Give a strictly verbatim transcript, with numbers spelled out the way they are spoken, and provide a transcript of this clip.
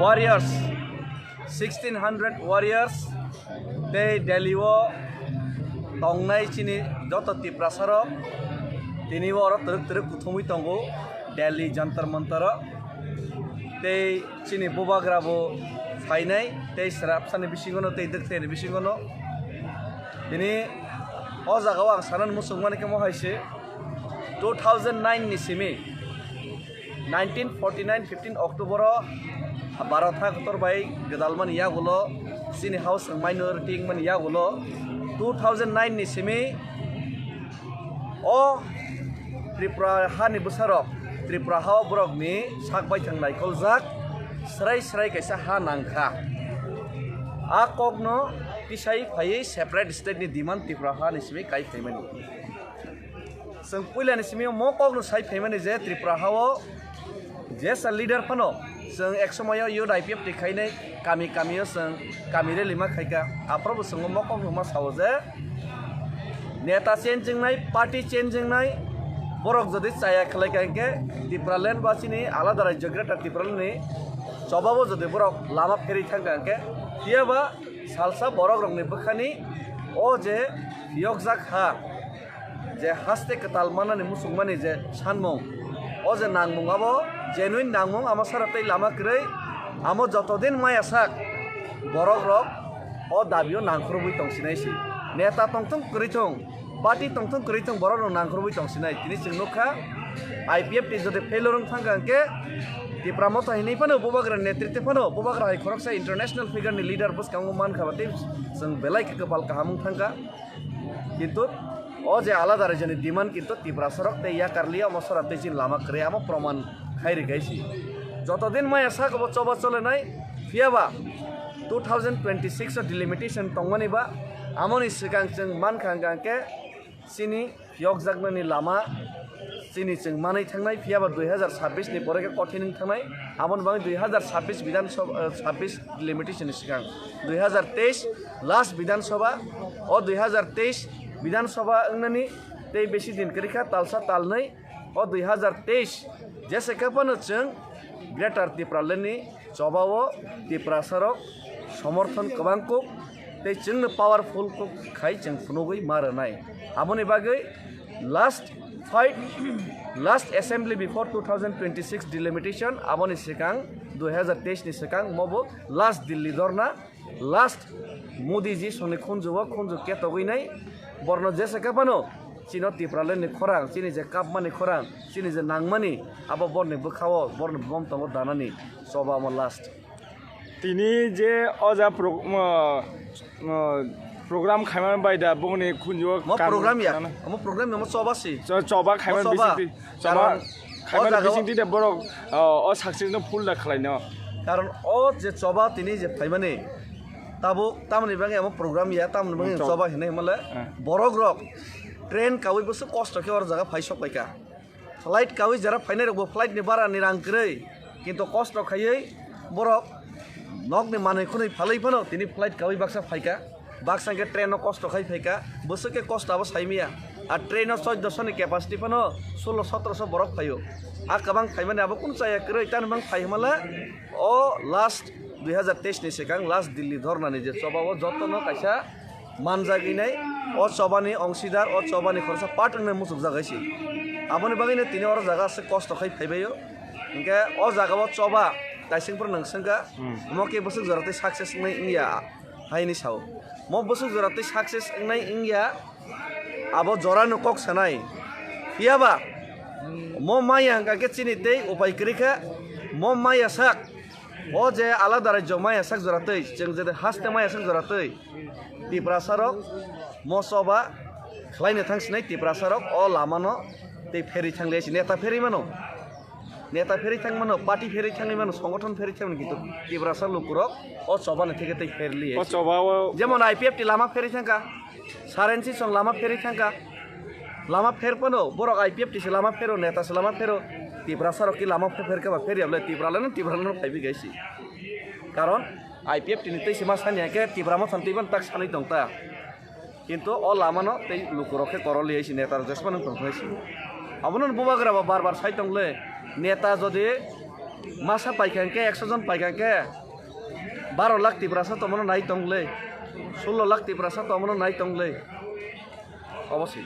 Warriors, sixteen hundred warriors tei Delhi o tongnai chini joto Tiprasa rok tini oro twrwk twrwk kuthumwi tongo Delhi Jantar Mantar o. Tei chini bubagra bo phainai tei srapsani bisingo no tei dwkthaini bisingo no. Tini o jaga o ang sanani muchungmani khe mo hai se two thousand nine ni simi nineteen forty nine fifteen October o Bharat ha kotor bai gwdalmani yagulo chini house rwngmani rwtingmani yagulo two thousand nine ni simi o Tripura hani bwsarok Tripura ha o borokni sak baithang naikoljak srai srai kaisa ha nangkha. A kokno tisai phaiwi separate state ni demand Tripura hani simi kai phaimani. Chwng puilani simi mo kokno sai phaimani je Tripura ha o jesa leader phano chwng ek somoyo youth I P F T khainai kami kami o chwng kami rally ma khaika. Aphuru bo chwng mo kokno ma sao je neta change wngnai, party change wngnai, borok jodi chaya khlai ka hinkhe Tipraland ba chini alada rajyo Greater Tipraland ni choba o jodi borok lama pherwi thang ka hinkhe phiya ba salsa borok rokni bwkhani o je phiyokjak ha, je haste kwtal manani muchungmani je sanmung, o je nangmung abo genuine nangmung, amo sara tei lama kwrwi, amo joto din maya sak borok rok o dabi o nangkhorwi tongsinai si. Neta tongthung kwrwi thung, party tongthung kwrwi thung, borok rok nangkhorwi tongsinai. Tini chwng nukha I P F T jodi failure wng thang ka hinkhe Tipra Motha hinwi phano bubagra netritwe phano bubagra hai khoroksa international figure ni leader bwskango mankha ba tei chwng belai khe kwpal kaham wng thang ka. Kintu o je alada rajyoni demand kintu Tiprasa rok tei yakarliya omo sora tei chini lama kwrwi amo proman khai rwkha si. Joto din maya saka bo choba cholenai phiya ba two thousand twenty six o delimitation tongmani ba amoni swkang chwng mankha hwnkha hwnkhe chini phiyokjaknani lama chini chwng manwi thangnai, phiya ba dui hazar sabbish ni pore khe kothin wng thangnai. Aboni bagwi dui hazar sabbish Bidhan Sabha, eh, sabbish delimitation ni swkang dui hazar teis last Bidhan Sabha, o dui hazar teis Bidhan Sabha wngnani tei besi din kwrwi kha, talsa talnwi, o dui hazar teis jesa khe phano chwng Greater Tipraland ni choba o Tiprasa rok somorthon kwbang kuk tei chwngno powerful kuk khai chwng phunugwi ma rwnai. Aboni bagwi last fight, last assembly before two thousand twenty six delimitation, aboni swkang dui hazar teis ni swkang mo bo last Delhi dhorna, last Modi ji songni khunju o khunju ketogwi nai borno jesa khe phano chino Tipraland ni khorang, chini je kapmani khorang, chini je nangmani abo borni bwkha o borni bom tongo danani choba omo last. Tini je o ja pro-, mo, mo, program khaimani bai da bongni khunju o mo kam program ya, khana. Omo program ya, omo choba si. Cho-, choba khaimani omo choba. Bisingtwi, choba karon o khaimani jaga o bisingtwi da borok, o, o success no full da khlaino. Karon o je choba tini je phaimani, tabuk tamoni bagwi omo program ya, tamoni bagwi hmm, choba. Choba hinwi himale eh, borok rok train kawi bwswk kosto khe o jaga phai sok paikha. Flight kawi jara phainai rokbo flight ni bara ni rang kwrwi, kintu kosto khaiwi borok nokni manwi khwnwi phalwi phano tini flight kawi baksa phaikha, baksa hwnkhe train no kosto khai phaikha, bwswk khe kosto abo saimaya. A train no choddo soni capacity phano sullo sotro so borok phaio. A kwbang phaimani abo kunu chaya kwrwi, tani mang phai hwnmale o last dui hazar teis ni swkang last Delhi dhorna ni je choba o jotono kaisa manjagwi nai, o chobani ongsidar, o chobani khoroksa part wngnai muchukjak hai se. Aboni bagwino tini oro jaga aswk kosto khai phaibaio. Hinkhe o jaga o choba kaising phuru nwng swngkha, hmm, omo khe bwswk jora tei success wngnai wngya haini sao. Mo bwswk jora tei success wngnai wngya, abo jorano kok sanai. Phiyaba mo maya hwnkha khe chini tei upai kwrwi kha, mo maya sak. O je alada rajyo maya sak jora twi, chwng je haste maya sak jora twi, Tiprasa rok mo choba khlaina thang sinai, Tiprasa rok o lama no tei pherwi thang liya si, neta pherwi mano, neta pherwi thang mano, party pherwi thangwi mano, songothon pherwi thang mano, kintu Tiprasa lukurok o choba ni theke tei pherwi liya si. O choba o jemon I P F T lama pherwi thangkha, Sarensi song lama pherwi thangkha. Lama pher phano borok I P F T se lama phero, neta se lama phero. Tiprasa rok ki lama pher khe ba pher ya bole, Tipralano, Tipralano phaibi gaisi. Karon I P F T ni tei se ma sani ya khe Tipra Motha ni tei ban tak sanwi tong ta. Kintu o lama no tei luku rok khe korol ya si neta rok jesma nang tong thai si. Abono bubagra ba bar bar sai tong le, neta jodi Masa paikha hwnkhe, ekso jon paikha hwnkhe, baro lakh Tiprasa tongmano nai tonglai, sullo lakh Tiprasa tongmano nai tonglai. Obo se.